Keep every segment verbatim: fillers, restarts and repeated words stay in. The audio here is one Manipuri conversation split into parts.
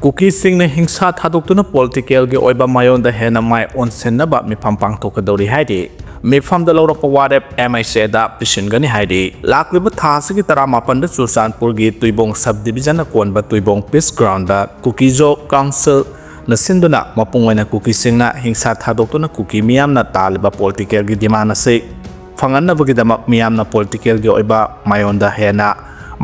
ꯀꯨꯀꯤꯁꯤꯡꯅ ꯍꯤꯡꯁꯥ ꯊꯥꯗꯣꯛꯇꯨꯅ ꯄꯣꯂꯤꯇꯤꯀꯦꯜꯒꯤ ꯑꯣꯏꯕ ꯃꯥꯏꯑꯣꯟꯗ ꯍꯦꯟꯅ ꯃꯥꯏ ꯑꯣꯟꯁꯤꯟꯅꯕ ꯃꯤꯐꯝ ꯄꯥꯡꯊꯣꯛꯀꯗꯧꯔꯤ ꯍꯥꯏꯔꯤ꯫ ꯃꯤꯐꯝꯗ ꯂꯧꯔꯛꯄ ꯋꯥꯔꯦꯞ ꯑꯦꯝ ꯑꯩꯆ ꯑꯦꯗ ꯄꯤꯁꯤꯟꯒꯅꯤ ꯍꯥꯏꯔꯤ꯫ ꯂꯥꯛꯂꯤꯕ ꯊꯥ ꯑꯁꯤꯒꯤ ꯇꯔꯥꯃꯥꯄꯟꯗ ꯆꯨꯔꯆꯥꯟꯄꯨꯔꯒꯤ ꯇꯨꯏꯕꯣꯡ ꯁꯕ ꯗꯤꯕꯤꯖꯟꯅ ꯀꯣꯟꯕ ꯇꯨꯏꯕꯣꯡ ꯄꯤꯁ ꯒ꯭ꯔꯥꯎꯟꯗ ꯀꯨꯀꯤꯖꯣ ꯀꯥꯎꯟꯁꯤꯜꯅ ꯁꯤꯟꯗꯨꯅ ꯃꯄꯨꯡ ꯑꯣꯏꯅ ꯀꯨꯀꯤꯁꯤꯡꯅ ꯍꯤꯡꯁꯥ ꯊꯥꯗꯣꯛꯇꯨꯅ ꯀꯨꯀꯤ ꯃꯤꯌꯥꯝꯅ ꯇꯥꯜꯂꯤꯕ ꯄꯣꯂꯤꯇꯤꯀꯦꯜꯒꯤ ꯗꯤꯃꯥꯟ ꯑꯁꯤ ꯐꯪꯍꯟꯅꯕꯒꯤꯗꯃꯛ ꯃꯤꯌꯥꯝꯅ ꯄꯣꯂꯤꯇꯤꯀꯦꯜꯒꯤ ꯑꯣꯏꯕ ꯃꯥꯏꯑꯣꯟꯗ ꯍꯦꯟꯅ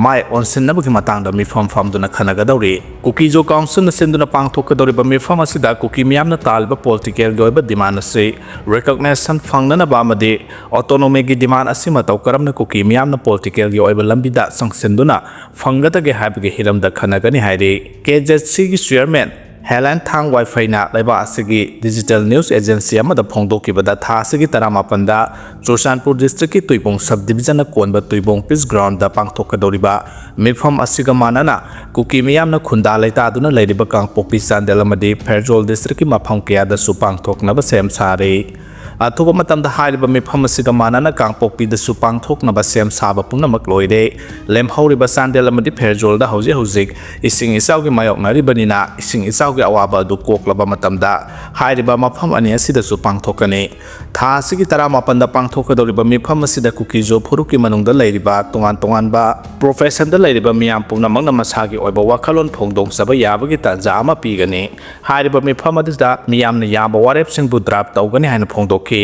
ꯃꯥꯏ ꯑꯣꯟꯁꯤꯟꯅꯕꯒꯤ ꯃꯇꯥꯡꯗ ꯃꯤꯐꯝ ꯐꯝꯗꯨꯅ ꯈꯟꯅꯒꯗꯧꯔꯤ꯫ ꯀꯨꯀꯤꯖꯣ ꯀꯥꯎꯟꯁꯤꯜꯅ ꯁꯤꯟꯗꯨꯅ ꯄꯥꯡꯊꯣꯛꯀꯗꯧꯔꯤꯕ ꯃꯤꯐꯝ ꯑꯁꯤꯗ ꯀꯨꯀꯤ ꯃꯤꯌꯥꯝꯅ ꯇꯥꯜꯂꯤꯕ ꯄꯣꯂꯤꯇꯤꯀꯦꯜꯒꯤ ꯑꯣꯏꯕ ꯗꯤꯃꯥꯟ ꯑꯁꯤ ꯔꯤꯀꯣꯒꯅꯥꯏꯖꯦꯁꯟ ꯐꯪꯅꯅꯕ ꯑꯃꯗꯤ ꯑꯣꯇꯣꯅꯣꯃꯤꯒꯤ ꯗꯤꯃꯥꯟ ꯑꯁꯤ ꯃꯇꯧ ꯀꯔꯝꯅ ꯀꯨꯀꯤ ꯃꯤꯌꯥꯝꯅ ꯄꯣꯂꯤꯇꯤꯀꯦꯜꯒꯤ ꯑꯣꯏꯕ ꯂꯝꯕꯤꯗ ꯆꯪꯁꯤꯟꯗꯨꯅ ꯐꯪꯒꯗꯒꯦ ꯍꯥꯏꯕꯒꯤ ꯍꯤꯔꯝꯗ ꯈꯟꯅꯒꯅꯤ ꯍꯥꯏꯔꯤ꯫ ꯀꯦ ꯖꯦꯠ ꯁꯤꯒꯤ ꯆꯤꯌꯔꯃꯦꯟ ꯍꯦꯂꯦꯟ ꯊꯥꯡ ꯋꯥꯏꯐꯩꯅ ꯂꯩꯕꯥꯛ ꯑꯁꯤꯒꯤ ꯗꯤꯖꯤꯇꯦꯜ ꯅ꯭ꯌꯨꯁ ꯑꯦꯖꯦꯟꯁꯤ ꯑꯃꯗ ꯐꯣꯡꯗꯣꯛꯈꯤꯕꯗ, ꯊꯥ ꯑꯁꯤꯒꯤ ꯇꯔꯥꯃꯥꯄꯟꯗ ꯆꯨꯔꯆꯥꯟꯄꯨꯔ ꯗꯤꯁꯇ꯭ꯔꯤꯛꯀꯤ ꯇꯨꯏꯕꯣꯡ ꯁꯕ ꯗꯤꯕꯤꯖꯟꯅ ꯀꯣꯟꯕ ꯇꯨꯏꯕꯣꯡ ꯄꯤꯁ ꯒ꯭ꯔꯥꯎꯟꯗ ꯄꯥꯡꯊꯣꯛꯀꯗꯧꯔꯤꯕ ꯃꯤꯐꯝ ꯑꯁꯤꯒ ꯃꯥꯟꯅꯅ ꯀꯨꯀꯤ ꯃꯤꯌꯥꯝꯅ ꯈꯨꯟꯗꯥ ꯂꯩꯇꯥꯗꯨꯅ ꯂꯩꯔꯤꯕ ꯀꯥꯡꯄꯣꯛꯄꯤ, ꯆꯥꯟꯗꯦꯜ ꯑꯃꯗꯤ ꯐꯦꯔꯖꯣꯜ ꯗꯤꯁꯇ꯭ꯔꯤꯛꯀꯤ ꯃꯐꯝ ꯀꯌꯥꯗꯁꯨ ꯄꯥꯡꯊꯣꯛꯅꯕ ꯁꯦꯝ ꯁꯥꯔꯤ꯫ ꯑꯊꯨꯕ ꯃꯇꯝꯗ ꯍꯥꯏꯔꯤꯕ ꯃꯤꯐꯝ ꯑꯁꯤꯒ ꯃꯥꯟꯅꯅ ꯀꯥꯡꯄꯣꯛꯄꯤꯗꯁꯨ ꯄꯥꯡꯊꯣꯛꯅꯕ ꯁꯦꯝ ꯁꯥꯕ ꯄꯨꯝꯅꯃꯛ ꯂꯣꯏꯔꯦ꯫ ꯂꯦꯝꯍꯧꯔꯤꯕ ꯆꯥꯟꯗꯦꯜ ꯑꯃꯗꯤ ꯐꯦꯔꯖꯣꯜꯗ ꯍꯧꯖꯤꯛ ꯍꯧꯖꯤꯛ ꯏꯁꯤꯡ ꯏꯆꯥꯎꯒꯤ ꯃꯥꯌꯣꯛꯅꯔꯤꯕꯅꯤꯅ, ꯏꯁꯤꯡ ꯏꯆꯥꯎꯒꯤ ꯑꯋꯥꯕ ꯑꯗꯨ ꯀꯣꯛꯂꯕ ꯃꯇꯝꯗ ꯍꯥꯏꯔꯤꯕ ꯃꯐꯝ ꯑꯅꯤ ꯑꯁꯤꯗꯁꯨ ꯄꯥꯡꯊꯣꯛꯀꯅꯤ꯫ ꯊꯥ ꯑꯁꯤꯒꯤ ꯇꯔꯥꯃꯥꯄꯟꯗ ꯄꯥꯡꯊꯣꯛꯀꯗꯧꯔꯤꯕ ꯃꯤꯐꯝ ꯑꯁꯤꯗ ꯀꯨꯀꯤꯖꯣ ꯐꯨꯔꯨꯞꯀꯤ ꯃꯅꯨꯡꯗ ꯂꯩꯔꯤꯕ ꯇꯣꯉꯥꯟ ꯇꯣꯉꯥꯟꯕ ꯄ꯭ꯔꯣꯐꯦꯁꯟꯗ ꯂꯩꯔꯤꯕ ꯃꯤꯌꯥꯝ ꯄꯨꯝꯅꯃꯛꯅ ꯃꯁꯥꯒꯤ ꯑꯣꯏꯕ ꯋꯥꯈꯜꯂꯣꯟ ꯐꯣꯡꯗꯣꯛꯆꯕ ꯌꯥꯕꯒꯤ ꯇꯥꯟꯖꯥ ꯑꯃ ꯄꯤꯒꯅꯤ꯫ ꯍꯥꯏꯔꯤꯕ ꯃꯤꯐꯝ ꯑꯗꯨꯗ ꯃꯤꯌꯥꯝꯅ ꯌꯥꯕ ꯋꯥꯔꯦꯞꯁꯤꯡꯕꯨ ꯗ꯭ꯔꯥꯐ ꯇꯧꯒꯅꯤ ꯍꯥꯏꯅ ꯐꯣꯡꯗꯣꯛꯈꯤ꯫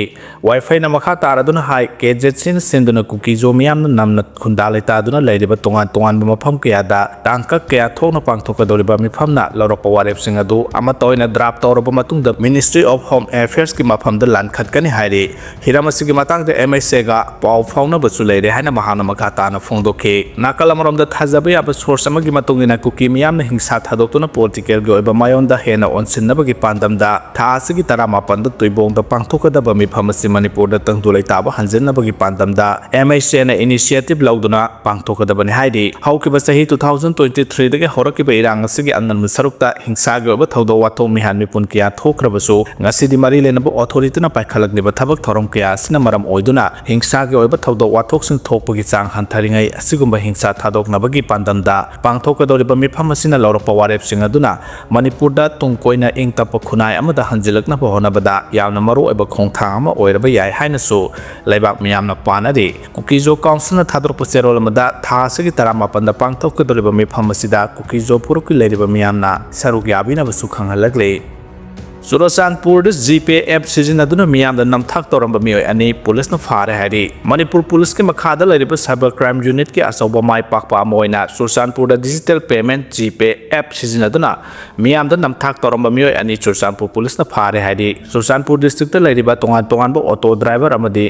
ꯋꯥꯏꯐꯩꯅ ꯃꯈꯥ ꯇꯥꯔꯗꯨꯅ ꯍꯥꯏ, ꯀꯦ ꯖꯦꯠ ꯁꯤꯅ ꯁꯤꯟꯗꯨꯅ ꯀꯨꯀꯤꯖꯣ ꯃꯤꯌꯥꯝꯅ ꯅꯝꯅ ꯈꯨꯟꯗꯥ ꯂꯩꯇꯥꯗꯨꯅ ꯂꯩꯔꯤꯕ ꯇꯣꯉꯥꯟ ꯇꯣꯉꯥꯟꯕ ꯃꯐꯝ ꯀꯌꯥꯗ ꯇꯥꯡꯀꯛ ꯀꯌꯥ ꯊꯣꯛꯅ ꯄꯥꯡꯊꯣꯛꯀꯗꯧꯔꯤꯕ ꯃꯤꯐꯝꯅ ꯂꯧꯔꯛꯄ ꯋꯥꯔꯦꯞꯁꯤꯡ ꯑꯗꯨ ꯑꯃꯠꯇ ꯑꯣꯏꯅ ꯗ꯭ꯔꯥꯐ ꯇꯧꯔꯕ ꯃꯇꯨꯡꯗ Ministry of Home Affairs ꯀꯤ ꯃꯐꯝꯗ ꯂꯥꯟꯈꯠꯀꯅꯤ ꯍꯥꯏꯔꯤ꯫ ꯍꯤꯔꯝ ꯑꯁꯤꯒꯤ ꯃꯇꯥꯡꯗ ꯑꯦꯝ ꯑꯩꯆ ꯑꯦꯒ ꯄꯥꯎ ꯐꯥꯎꯅꯕꯁꯨ ꯂꯩꯔꯦ ꯍꯥꯏꯅ ꯃꯍꯥꯛꯅ ꯃꯈꯥ ꯇꯥꯅ ꯐꯣꯡꯗꯣꯛꯈꯤ꯫ ꯅꯥꯀꯜ ꯑꯃꯔꯣꯝꯗ ꯊꯥꯖꯕ ꯌꯥꯕ ꯁꯣꯔꯁ ꯑꯃꯒꯤ ꯃꯇꯨꯡ ꯏꯟꯅ ꯀꯨꯀꯤ ꯃꯤꯌꯥꯝꯅ ꯍꯤꯡꯁꯥ ꯊꯥꯗꯣꯛꯇꯨꯅ ꯄꯣꯂꯤꯇꯤꯀꯦꯜꯒꯤ ꯑꯣꯏꯕ ꯃꯥꯏꯑꯣꯟꯗ ꯍꯦꯟꯅ ꯑꯣꯟꯁꯤꯟꯅꯕꯒꯤ ꯄꯥꯟꯗꯝꯗ ꯊꯥ ꯑꯁꯤꯒꯤ ꯇꯔꯥꯃꯥꯄꯟꯗ ꯇꯨꯏꯕꯣꯡꯗ ꯄꯥꯡꯊꯣꯛꯀꯗꯕ ꯃꯤꯐꯝ ꯑꯁꯤ ꯃꯅꯤꯄꯨꯔꯗ ꯇꯪꯗꯨ ꯂꯩꯇꯥꯕ ꯍꯟꯖꯤꯟꯅꯕꯒꯤ ꯄꯥꯟꯗꯝꯗ M H A ꯅ initiative ꯂꯧꯗꯨꯅ ꯄꯥꯡꯊꯣꯛꯀꯗꯕꯅꯤ ꯍꯥꯏꯔꯤ꯫ ꯍꯧꯈꯤꯕ ꯆꯍꯤ two thousand twenty three ꯗꯒꯤ ꯍꯧꯔꯛꯈꯤꯕ ꯏꯔꯥꯡ ꯑꯁꯤꯒꯤ ꯑꯉꯟꯕ ꯁꯔꯨꯛꯇ ꯍꯤꯡꯁꯥꯒꯤ ꯑꯣꯏꯕ ꯊꯧꯗꯣꯛ ꯋꯥꯊꯣꯛ ꯃꯤꯍꯥꯠ ꯃꯤꯄꯨꯟ ꯀꯌꯥ ꯊꯣꯛꯈ꯭ꯔꯕꯁꯨ, ꯉꯁꯤꯗꯤ ꯃꯔꯤ ꯂꯩꯅꯕ authority ꯅ ꯄꯥꯏꯈꯠꯂꯛꯂꯤꯕ ꯊꯕꯛ ꯊꯧꯔꯝ ꯀꯌꯥ ꯑꯁꯤꯅ ꯃꯔꯝ ꯑꯣꯏꯗꯨꯅ ꯍꯤꯡꯁꯥꯒꯤ ꯑꯣꯏꯕ ꯊꯧꯗꯣꯛ ꯋꯥꯊꯣꯛꯁꯤꯡ ꯊꯣꯛꯄꯒꯤ ꯆꯥꯡ ꯍꯟꯊꯔꯤꯉꯩ, ꯑꯁꯤꯒꯨꯝꯕ ꯍꯤꯡꯁꯥ ꯊꯥꯗꯣꯛꯅꯕꯒꯤ ꯄꯥꯟꯗꯝꯗ ꯄꯥꯡꯊꯣꯛꯀꯗꯧꯔꯤꯕ ꯃꯤꯐꯝ ꯑꯁꯤꯅ ꯂꯧꯔꯛꯄ ꯋꯥꯔꯦꯞꯁꯤꯡ ꯑꯗꯨꯅ ꯃꯅꯤꯄꯨꯔꯗ ꯇꯨꯡ ꯀꯣꯏꯅ ꯏꯪ ꯇꯞꯄ ꯈꯨꯟꯅꯥꯏ ꯑꯃꯗ ꯍꯟꯖꯤꯜꯂꯛꯅꯕ ꯍꯣꯠꯅꯕꯗ ꯌꯥꯝꯅ ꯃꯔꯨꯑꯣꯏꯕ ꯈꯣꯡꯊꯥꯡ ꯑꯃ ꯑꯣꯏꯔꯕ ꯌꯥꯏ ꯍꯥꯏꯅꯁꯨ ꯂꯩꯕꯥꯛ ꯃꯤꯌꯥꯝꯅ ꯄꯥꯅꯔꯤ꯫ ꯀꯨꯀꯤꯖꯣ ꯀꯥꯎꯟꯁꯤꯜꯅ ꯊꯥꯗꯣꯔꯛꯄ ꯆꯦꯔꯣꯜ ꯑꯃꯗ, ꯊꯥ ꯑꯁꯤꯒꯤ ꯇꯔꯥꯃꯥꯄꯟꯗ ꯄꯥꯡꯊꯣꯛꯀꯗꯧꯔꯤꯕ ꯃꯤꯐꯝ ꯑꯁꯤꯗ ꯀꯨꯀꯤꯖꯣ ꯐꯨꯔꯨꯞꯀꯤ ꯂꯩꯔꯤꯕ ꯃꯤꯌꯥꯝꯅ ꯁꯔꯨꯛ ꯌꯥꯕꯤꯅꯕꯁꯨ ꯈꯪꯍꯜꯂꯛꯂꯤ꯫ ꯆꯨꯔꯆꯥꯟꯄꯨꯔꯗ GPay app ꯁꯤꯖꯤꯟꯅꯗꯨꯅ ꯃꯤꯌꯥꯝꯗ ꯅꯝꯊꯥꯛ ꯇꯧꯔꯝꯕ ꯃꯤꯑꯣꯏ ꯑꯅꯤ ꯄꯨꯂꯤꯁꯅ ꯐꯥꯔꯦ ꯍꯥꯏꯔꯤ꯫ ꯃꯅꯤꯄꯨꯔ ꯄꯨꯂꯤꯁꯀꯤ ꯃꯈꯥꯗ ꯂꯩꯔꯤꯕ cyber crime unit ꯀꯤ ꯑꯆꯧꯕ ꯃꯥꯏ ꯄꯥꯛꯄ ꯑꯃ ꯑꯣꯏꯅ ꯆꯨꯔꯆꯥꯟꯄꯨꯔꯗ digital payment GPay app ꯁꯤꯖꯤꯟꯅꯗꯨꯅ ꯃꯤꯌꯥꯝꯗ ꯅꯝꯊꯥꯛ ꯇꯧꯔꯝꯕ ꯃꯤꯑꯣꯏ ꯑꯅꯤ ꯆꯨꯔꯆꯥꯟꯄꯨꯔ ꯄꯨꯂꯤꯁꯅ ꯐꯥꯔꯦ ꯍꯥꯏꯔꯤ꯫ ꯆꯨꯔꯆꯥꯟꯄꯨꯔ district ꯇ ꯂꯩꯔꯤꯕ ꯇꯣꯉꯥꯟ ꯇꯣꯉꯥꯟꯕ auto driver ꯑꯃꯗꯤ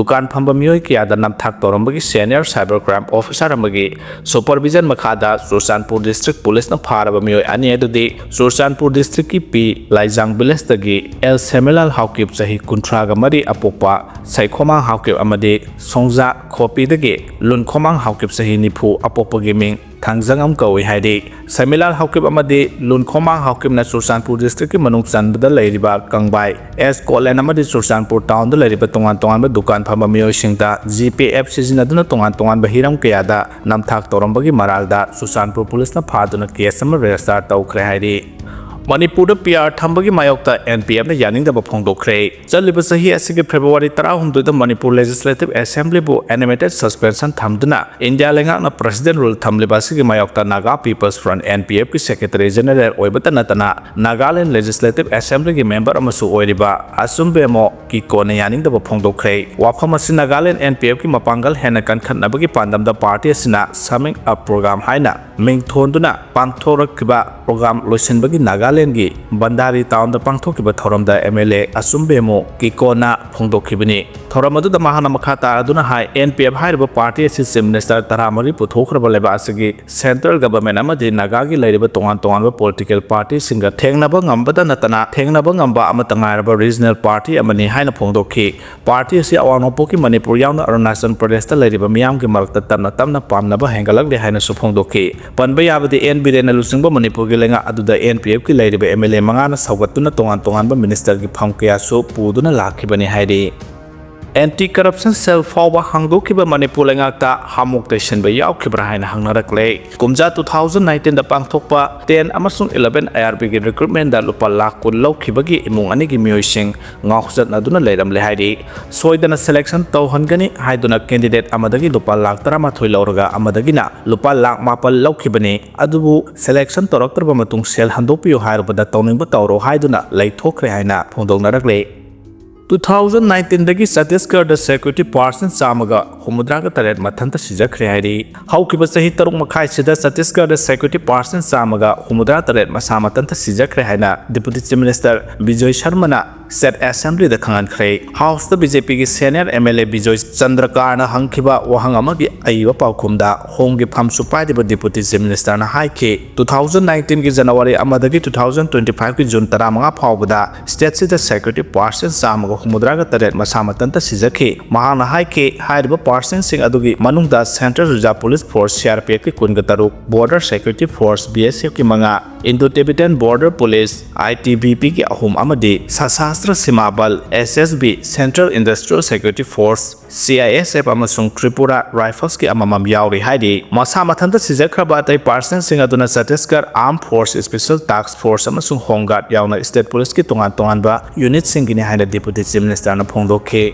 ꯗꯨꯀꯥꯟ ꯐꯝꯕ ꯃꯤꯑꯣꯏ ꯀꯌꯥꯗ ꯅꯝꯊꯥꯛ ꯇꯧꯔꯝꯕꯒꯤ senior cyber crime officer ꯑꯃꯒꯤ supervision ꯃꯈꯥꯗ ꯆꯨꯔꯆꯥꯟꯄꯨꯔ district ꯄꯨꯂꯤꯁꯅ ꯐꯥꯔꯕ ꯃꯤꯑꯣꯏ ꯑꯅꯤ ꯑꯗꯨꯗꯤ ꯆꯨꯔꯆꯥꯟꯄꯨꯔ district ꯀꯤ P ꯂꯥꯏꯖꯥꯡ village ꯇꯒꯤ L ꯁꯦꯃꯤꯂꯥꯜ ꯍꯥꯎꯀꯤꯞ, ꯆꯍꯤ ꯀꯨꯟꯊ꯭ꯔꯥꯒ ꯃꯔꯤ, ꯑꯄꯣꯛꯄ ꯁꯩꯈꯣꯃꯥꯡ ꯍꯥꯎꯀꯤꯞ, ꯑꯃꯗꯤ ꯁꯣꯡꯖꯥ ꯈꯣꯄꯤꯗꯒꯤ ꯂꯨꯟꯈꯣꯃꯥꯡ ꯍꯥꯎꯀꯤꯞ, ꯆꯍꯤ ꯅꯤꯐꯨ, ꯑꯄꯣꯛꯄꯒꯤ ꯃꯤꯡ ꯊꯥꯡꯖꯉꯝ ꯀꯧꯏ ꯍꯥꯏꯔꯤ꯫ ꯁꯩꯃꯤꯂꯥꯜ ꯍꯥꯎꯀꯤꯞ ꯑꯃꯗꯤ ꯂꯨꯟꯈꯣꯃꯥꯡ ꯍꯥꯎꯀꯤꯞꯅ ꯆꯨꯔꯆꯥꯟꯄꯨꯔ district ꯀꯤ ꯃꯅꯨꯡ ꯆꯟꯕꯗ ꯂꯩꯔꯤꯕ ꯀꯪꯕꯥꯏ, ꯑꯦꯁ ꯀꯣꯠꯂꯦꯟ ꯑꯃꯗꯤ ꯆꯨꯔꯆꯥꯟꯄꯨꯔ town ꯗ ꯂꯩꯔꯤꯕ ꯇꯣꯉꯥꯟ ꯇꯣꯉꯥꯟꯕ ꯗꯨꯀꯥꯟ ꯐꯝꯕ ꯃꯤꯑꯣꯏꯁꯤꯡꯗ GPay app ꯁꯤꯖꯤꯟꯅꯗꯨꯅ ꯇꯣꯉꯥꯟ ꯇꯣꯉꯥꯟꯕ ꯍꯤꯔꯝ ꯀꯌꯥꯗ ꯅꯝꯊꯥꯛ ꯇꯧꯔꯝꯕꯒꯤ ꯃꯔꯥꯜꯗ ꯆꯨꯔꯆꯥꯟꯄꯨꯔ ꯄꯨꯂꯤꯁꯅ ꯐꯥꯗꯨꯅ case ꯑꯃ register ꯇꯧꯈ꯭ꯔꯦ ꯍꯥꯏꯔꯤ꯫ ꯃꯅꯤꯄꯨꯔꯗ PR ꯊꯝꯕꯒꯤ ꯃꯥꯌꯣꯛꯇ NPF ꯅ ꯌꯥꯅꯤꯡꯗꯕ ꯐꯣꯡꯗꯣꯛꯈ꯭ꯔꯦ꯫ ꯆꯠꯂꯤꯕ ꯆꯍꯤ ꯑꯁꯤꯒꯤ February ꯇꯔꯥꯍꯨꯝꯗꯣꯏꯗ ꯃꯅꯤꯄꯨꯔ Legislative Assembly ꯕꯨ animated suspension ꯊꯝꯗꯨꯅ ꯏꯟꯗꯤꯌꯥ ꯂꯩꯉꯥꯛꯅ President rule ꯊꯝꯂꯤꯕ ꯑꯁꯤꯒꯤ ꯃꯥꯌꯣꯛꯇ Naga People's Front, NPF ꯀꯤ Secretary General ꯑꯣꯏꯕꯇ ꯅꯠꯇꯅ ꯅꯥꯒꯥꯂꯦꯟ Legislative Assembly ꯒꯤ member ꯑꯃꯁꯨ ꯑꯣꯏꯔꯤꯕ ꯑꯆꯨꯝꯕꯦꯃꯣ ꯀꯤꯀꯣꯅ ꯌꯥꯅꯤꯡꯗꯕ ꯐꯣꯡꯗꯣꯛꯈ꯭ꯔꯦ꯫ ꯋꯥꯐꯝ ꯑꯁꯤ ꯅꯥꯒꯥꯂꯦꯟ NPF ꯀꯤ ꯃꯄꯥꯡꯒꯜ ꯍꯦꯟꯅ ꯀꯟꯈꯠꯅꯕꯒꯤ ꯄꯥꯟꯗꯝꯗ party ꯑꯁꯤꯅ Summing Up Program ꯍꯥꯏꯅ ꯃꯤꯡ ꯊꯣꯟꯗꯨꯅ ꯄꯥꯡꯊꯣꯔꯛꯈꯤꯕ program ꯂꯣꯏꯁꯤꯟꯕꯒꯤ ꯅꯥꯒꯥꯂꯦꯟꯒꯤ ꯕꯟꯗꯥꯔꯤ town ꯗ ꯄꯥꯡꯊꯣꯛꯈꯤꯕ ꯊꯧꯔꯝꯗ MLA ꯑꯆꯨꯝꯕꯦꯃꯣ ꯀꯤꯀꯣꯅ ꯐꯣꯡꯗꯣꯛꯈꯤꯕꯅꯤ꯫ ꯊꯧꯔꯝ ꯑꯗꯨꯗ ꯃꯍꯥꯛꯅ ꯃꯈꯥ ꯇꯥꯔꯗꯨꯅ ꯍꯥꯏ, ꯑꯦꯟ ꯄꯤ ꯑꯦꯐ ꯍꯥꯏꯔꯤꯕ ꯄꯥꯔꯇꯤ ꯑꯁꯤ ꯆꯤꯐ ꯃꯤꯅꯤꯁꯇꯔ ꯇꯔꯥꯃꯔꯤ ꯄꯨꯊꯣꯛꯈ꯭ꯔꯕ ꯂꯩꯕꯥꯛ ꯑꯁꯤꯒꯤ ꯁꯦꯟꯇ꯭ꯔꯦꯜ ꯒꯚꯔꯟꯃꯦꯟꯠ ꯑꯃꯗꯤ ꯅꯥꯒꯥꯒꯤ ꯂꯩꯔꯤꯕ ꯇꯣꯉꯥꯟ ꯇꯣꯉꯥꯟꯕ ꯄꯣꯂꯤꯇꯤꯀꯦꯜ ꯄꯥꯔꯇꯤꯁꯤꯡꯒ ꯊꯦꯡꯅꯕ ꯉꯝꯕꯗ ꯅꯠꯇꯅ ꯊꯦꯡꯅꯕ ꯉꯝꯕ ꯑꯃꯠꯇ ꯉꯥꯏꯔꯕ ꯔꯤꯖꯅꯦꯜ ꯄꯥꯔꯇꯤ ꯑꯃꯅꯤ ꯍꯥꯏꯅ ꯐꯣꯡꯗꯣꯛꯈꯤ꯫ ꯄꯥꯔꯇꯤ ꯑꯁꯤ ꯑꯋꯥꯡ ꯅꯣꯡꯄꯣꯛꯀꯤ ꯃꯅꯤꯄꯨꯔ ꯌꯥꯎꯅ ꯑꯔꯨꯅꯥꯆꯜ ꯄ꯭ꯔꯗꯦꯁꯇ ꯂꯩꯔꯤꯕ ꯃꯤꯌꯥꯝꯒꯤ ꯃꯔꯛꯇ ꯇꯞꯅ ꯇꯞꯅ ꯄꯥꯝꯅꯕ ꯍꯦꯟꯒꯠꯂꯛꯂꯦ ꯍꯥꯏꯅꯁꯨ ꯐꯣꯡꯗꯣꯛꯈꯤ꯫ ꯄꯟꯕ ꯌꯥꯕꯗꯤ ꯑꯦꯟ ꯕꯤꯔꯦꯟꯅ ꯂꯨꯆꯤꯡꯕ ꯃꯅꯤꯄꯨꯔꯒꯤ ꯂꯩꯉꯥꯛ ꯑꯗꯨꯗ ꯑꯦꯟ ꯄꯤ ꯑꯦꯐꯀꯤ ꯂꯩꯔꯤꯕ ꯑꯦꯝ ꯑꯦꯜ ꯑꯦ ꯃꯉꯥꯅ ꯁꯧꯒꯠꯇꯨꯅ ꯇꯣꯉꯥꯟ ꯇꯣꯉꯥꯟꯕ ꯃꯤꯅꯤꯁꯇꯔꯒꯤ ꯐꯝ ꯀꯌꯥꯁꯨ ꯄꯨꯗꯨꯅ ꯂꯥꯛꯈꯤꯕꯅꯤ ꯍꯥꯏꯔꯤ꯫ ꯑꯦꯟꯇꯤ ꯀꯔꯞꯁꯟ ꯁꯦꯜ ꯐꯥꯎꯕ ꯍꯥꯡꯗꯣꯛꯈꯤꯕ ꯃꯅꯤꯄꯨꯔ ꯂꯩꯉꯥꯛꯇ ꯍꯥꯃꯨꯛ ꯇꯩꯁꯤꯟꯕ ꯌꯥꯎꯈꯤꯕ꯭ꯔꯥ ꯍꯥꯏꯅ ꯍꯪꯅꯔꯛꯂꯦ꯫ ꯀꯨꯝꯖꯥ ꯇꯨ ꯊꯥꯎꯖꯟ ꯅꯥꯏꯟꯇꯤꯟꯗ ꯄꯥꯡꯊꯣꯛꯄ ꯇꯦꯟ ꯑꯃꯁꯨꯡ ꯏꯂꯚꯦꯟ ꯑꯥꯏ ꯑꯥꯔ ꯕꯤꯒꯤ ꯔꯤꯀ꯭ꯔꯨꯠꯃꯦꯟꯗ ꯂꯨꯄꯥ ꯂꯥꯈ ꯀꯨꯟ ꯂꯧꯈꯤꯕꯒꯤ ꯏꯃꯨꯡ ꯑꯅꯤꯒꯤ ꯃꯤꯑꯣꯏꯁꯤꯡ ꯉꯥꯎꯆꯠꯅꯗꯨꯅ ꯂꯩꯔꯝꯂꯦ ꯍꯥꯏꯔꯤ꯫ ꯁꯣꯏꯗꯅ ꯁꯦꯂꯦꯛꯁꯟ ꯇꯧꯍꯟꯒꯅꯤ ꯍꯥꯏꯗꯨꯅ ꯀꯦꯟꯗꯤꯗꯦꯠ ꯑꯃꯗꯒꯤ ꯂꯨꯄꯥ ꯂꯥꯈ ꯇꯔꯥꯃꯥꯊꯣꯏ ꯂꯧꯔꯒ ꯑꯃꯗꯒꯤꯅ ꯂꯨꯄꯥ ꯂꯥꯈ ꯃꯥꯄꯜ ꯂꯧꯈꯤꯕꯅꯤ꯫ ꯑꯗꯨꯕꯨ ꯁꯦꯂꯦꯛꯁꯟ ꯇꯧꯔꯛꯇ꯭ꯔꯕ ꯃꯇꯨꯡ ꯁꯦꯜ ꯍꯟꯗꯣꯛꯄꯤꯌꯨ ꯍꯥꯏꯔꯨꯕꯗ ꯇꯧꯅꯤꯡꯕ ꯇꯧꯔꯣ ꯍꯥꯏꯗꯨꯅ ꯂꯩꯊꯣꯛꯈ꯭ꯔꯦ ꯍꯥꯏꯅ ꯐꯣꯡꯗꯣꯛꯅꯔꯛꯂꯦ꯫ ꯇꯨ ꯊꯥꯎꯖꯟ ꯅꯥꯏꯟꯇꯤꯟꯗꯒꯤ ꯆꯇꯤꯁꯒꯔꯗ ꯁꯦꯀ꯭ꯌꯨꯔꯤꯇꯤ ꯄꯥꯔꯁꯟ ꯆꯥꯝꯃꯒ ꯍꯨꯝꯐꯨꯇꯔꯥꯒ ꯇꯔꯦꯠ ꯃꯊꯟꯇ ꯁꯤꯖꯈ꯭ꯔꯦ ꯍꯥꯏꯔꯤ꯫ ꯍꯧꯈꯤꯕ ꯆꯍꯤ ꯇꯔꯨꯛ ꯃꯈꯥꯏꯁꯤꯗ ꯆꯇꯤꯁꯒꯔꯗ ꯁꯦꯀ꯭ꯌꯨꯔꯤꯇꯤ ꯄꯥꯔꯁꯟ ꯆꯥꯝꯃꯒ ꯍꯨꯝꯐꯨꯇꯔꯥ ꯇꯔꯦꯠ ꯃꯁꯥ ꯃꯊꯟꯇ ꯁꯤꯖꯈ꯭ꯔꯦ ꯍꯥꯏꯅ ꯗꯤꯄꯨꯇꯤ ꯆꯤꯐ ꯃꯤꯅꯤꯁꯇꯔ ꯕꯤꯖꯣꯏ ꯁꯔꯃꯅ ꯁ꯭ꯇꯦꯠ ꯑꯦꯁꯦꯝꯕ꯭ꯂꯤꯗ ꯈꯪꯍꯟꯈ꯭ꯔꯦ꯫ ꯍꯥꯎꯁꯇ ꯕꯤ ꯖꯦ ꯄꯤꯒꯤ senior M L A Bijoy ꯆꯟꯗ꯭ꯔꯀꯥꯔꯅ ꯍꯪꯈꯤꯕ ꯋꯥꯍꯪ ꯑꯃꯒꯤ ꯑꯏꯕ ꯄꯥꯎꯈꯨꯝꯗ ꯍꯣꯝꯒꯤ ꯐꯝꯁꯨ ꯄꯥꯏꯔꯤꯕ ꯗꯤꯄꯨꯇꯤ ꯆꯤꯐ ꯃꯤꯅꯤꯁꯇꯔꯅ ꯍꯥꯏꯈꯤ, ꯇꯨ ꯊꯥꯎꯖꯟ ꯅꯥꯏꯟꯇꯤꯟꯒꯤ ꯖꯅꯋꯥꯔꯤ ꯑꯃꯗꯒꯤ ꯇꯨ ꯊꯥꯎꯖꯟ ꯇ꯭ꯋꯦꯟꯇꯤ ꯐꯥꯏꯚꯀꯤ ꯖꯨꯟ ꯇꯔꯥꯃꯉꯥ ꯐꯥꯎꯕꯗ ꯁ꯭ꯇꯦꯠꯁꯤꯗ ꯁꯦꯀ꯭ꯌꯨꯔꯤꯇꯤ ꯄꯥꯔꯁꯟ ꯆꯥꯝꯃꯒ ꯍꯨꯝꯐꯨꯇꯔꯥꯒ ꯇꯔꯦꯠ ꯃꯁꯥ ꯃꯊꯟꯇ ꯁꯤꯖꯈꯤ꯫ ꯃꯍꯥꯛꯅ ꯍꯥꯏꯈꯤ, ꯍꯥꯏꯔꯤꯕ ꯄꯥꯔꯁꯟꯁꯤꯡ ꯑꯗꯨꯒꯤ ꯃꯅꯨꯡꯗ central reserve police force, C R P ꯑꯦꯐꯀꯤ ꯀꯨꯟꯒ ꯇꯔꯨꯛ, border security force, B S ꯑꯦꯐꯀꯤ ꯃꯉꯥ, Indo Tibetan border police, I T B ꯄꯤꯒꯤ ꯑꯍꯨꯝ ꯑꯃꯗꯤ Sashastra Seema Bal, S S B, central industrial security force, C I S F ꯑꯃꯁꯨꯡ ꯇ꯭ꯔꯤꯄꯨꯔꯥ ꯔꯥꯏꯐꯜꯁꯀꯤ ꯑꯃꯃꯝ ꯌꯥꯎꯔꯤ ꯍꯥꯏꯔꯤ꯫ ꯃꯁꯥ ꯃꯊꯟꯇ ꯁꯤꯖꯈ꯭ꯔꯕ ꯑꯇꯩ ꯄꯥꯔꯁꯟꯁꯤꯡ ꯑꯗꯨꯅ ꯆꯇꯤꯁꯒꯔ ꯑꯥꯔꯝ ꯐꯣꯔꯁ, ꯁ꯭ꯄꯦꯁꯦꯜ ꯇꯥꯛꯁ ꯐꯣꯔꯁ ꯑꯃꯁꯨꯡ ꯍꯣꯝ ꯒꯥꯔꯗ ꯌꯥꯎꯅ ꯁ꯭ꯇꯦꯠ ꯄꯨꯂꯤꯁꯀꯤ ꯇꯣꯉꯥꯟ ꯇꯣꯉꯥꯟꯕ ꯌꯨꯅꯤꯠꯁꯤꯡꯒꯤꯅꯤ ꯍꯥꯏꯅ ꯗꯤꯄꯨꯇꯤ ꯆꯤꯐ ꯃꯤꯅꯤꯁꯇꯔꯅ ꯐꯣꯡꯗꯣꯛꯈꯤ꯫